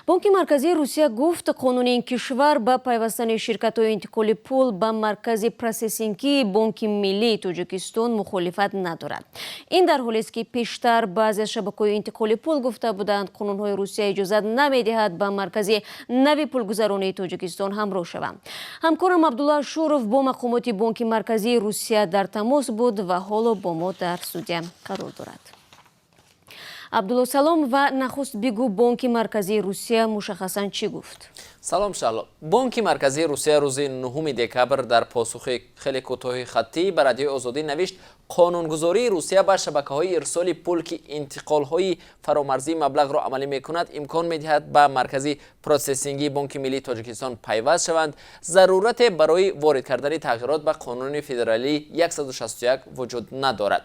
Бонки Марказии Русия гуфт, қонуни ин кишвар ба пайвастани ширкатҳои интиқоли пул ба маркази процессингии Бонки Миллии Тоҷикистон мухолифат надорад. Ин дар ҳолест, ки пештар баъзе аз шабакаҳои интиқоли пул гуфта буданд, қонунҳои Русия иҷозат намедиҳад ба маркази нави пулгузаронии Тоҷикистон ҳамроҳ шаванд. Ҳамкорам Абдулло Ашуров бо мақомоти Бонки Марказии Русия дар тамос буд ва ҳоло бо мо дар студия қарор дорад. Абдулло, салом, ва нахуст бигӯ, Бонки Марказии Русия мушаххасан чӣ гуфт? Салом, Шаҳло. Бонки Марказии Русия рӯзи 9 декабр дар посухи хеле кӯтоҳи хаттӣ ба Радиои Озодӣ навишт: қонунгузории Русия ба шабакаҳои ирсоли пул, ки интиқолҳои фаромарзии маблағро амалӣ мекунад, имкон медиҳад ба маркази процессингии Бонки Миллии Тоҷикистон пайваст шаванд. Зарурате барои ворид кардани тағйирот ба қонуни федералӣ 161 вуҷуд надорад.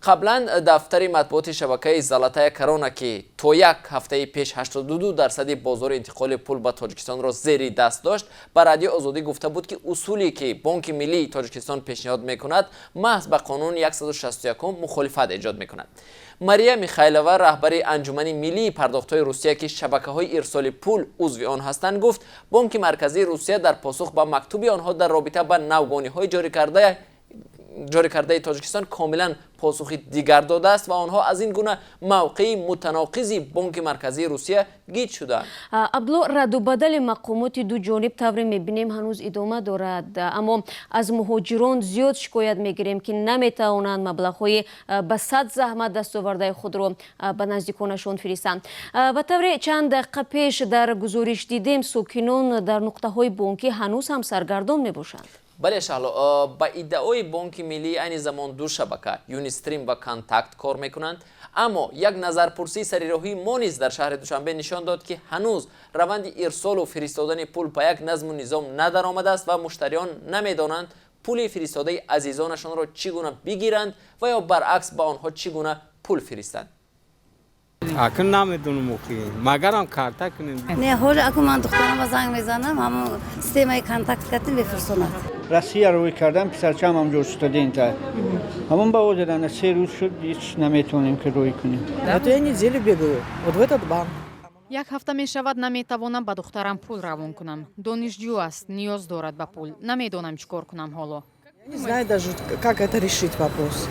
Қаблан дафтари матбуоти шабакаи «Золотая корона», ки то як ҳафтаи пеш 82 дарсади бозори интиқоли пул ба Тоҷикистонро зери даст дошт, ба Радиои Озодӣ гуфта буд, ки усуле, ки Бонки Миллии Тоҷикистон пешниҳод мекунад, маҳз ба қонуни 161 мухолифат эҷод мекунад. Мария Михайлова, раҳбари Анҷумани миллии пардохтҳои Русия, ки шабакаҳои ирсоли пул узви он ҳастанд, гуфт, Бонки Марказии Русия дар посух ба мактуби онҳо дар робита ба навгониҳои ҷорӣ кардаи Тоҷикистон комилан посухи дигар додааст ва онҳо аз ин гуна мавқеи мутаноқизи Бонки Марказии Русия гиҷ шудаанд. Абдулло, раду бадали мақомоти ду ҷониб, тавре мебинем, ҳанӯз идома дорад, аммо аз муҳоҷирон зиёд шикоят мегирем, ки наметавонанд маблағҳои ба сад заҳмат дастовардаи худро ба наздиконашон фиристанд. Ба тавре чанд дақиқа пеш дар гузориш дидем, сокинон дар нуқтаҳои бонкӣ ҳанӯз ҳам саргардон мебошанд. Бале, Шаҳло, ба иддаои Бонки Миллӣ, айни замон ду шабака, «Юнистрим» ва «Контакт», кор мекунанд, аммо як назарпурсии сарироҳии мо низ дар шаҳри Душанбе нишон дод, ки ҳанӯз раванди ирсолу фиристодани пул ба як назму низом надаромадааст ва муштариён намедонанд, пули фиристодаи азизонашонро чӣ гуна бигиранд ва ё баръакс, ба онҳо чӣ гуна пул фиристанд. Акун намедонам охи, магарам карта кунем. Не, ҳоли аку ман духтарама занг мезанам, ҳамон системаи «Контакт» кардем, мефирсонад. Россия рӯй кардам, писарчаам ҳамҷо студента, ҳамон ба озирана 3 рӯз шуд, ҳеч наметавонем, ки рӯй кунем. А то я неделю бегаю вот в этот банк. Як ҳафта мешавад, наметавонам ба духтарам пул равон кунам. Донишҷӯ аст, ниёз дорад ба пул. Намедонам, чӣ кор кунам ҳоло. Я не знаю даже, как это решить вопрос.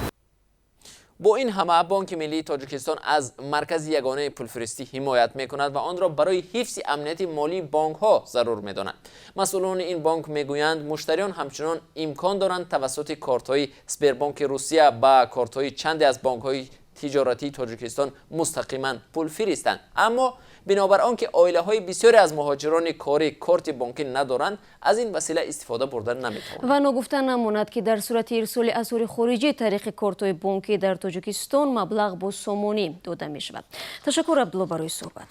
Бо ин ҳама, Бонки Миллии Тоҷикистон аз маркази ягонаи пулфиристӣ ҳимоят мекунад ва онро барои ҳифзи амнияти молии бонкҳо зарур медонад. Масъулони ин бонк мегӯянд, муштариён ҳамчунон имкон доранд тавассути кортҳои Сбербонки Русия ба кортҳои чанде аз бонкҳои тиҷоратии Тоҷикистон мустақиман пул фиристанд, аммо бинобар он ки оилаҳои бисёре аз муҳоҷирони корӣ корти бонкӣ надоранд, аз ин васила истифода бурда наметавонанд. Ва ногуфта намонад, ки дар сурати ирсоли асъори хориҷӣ тариқи кортҳои бонкӣ дар Тоҷикистон маблағ бо сомонӣ дода мешавад. Ташаккур, Абдулло, барои суҳбат.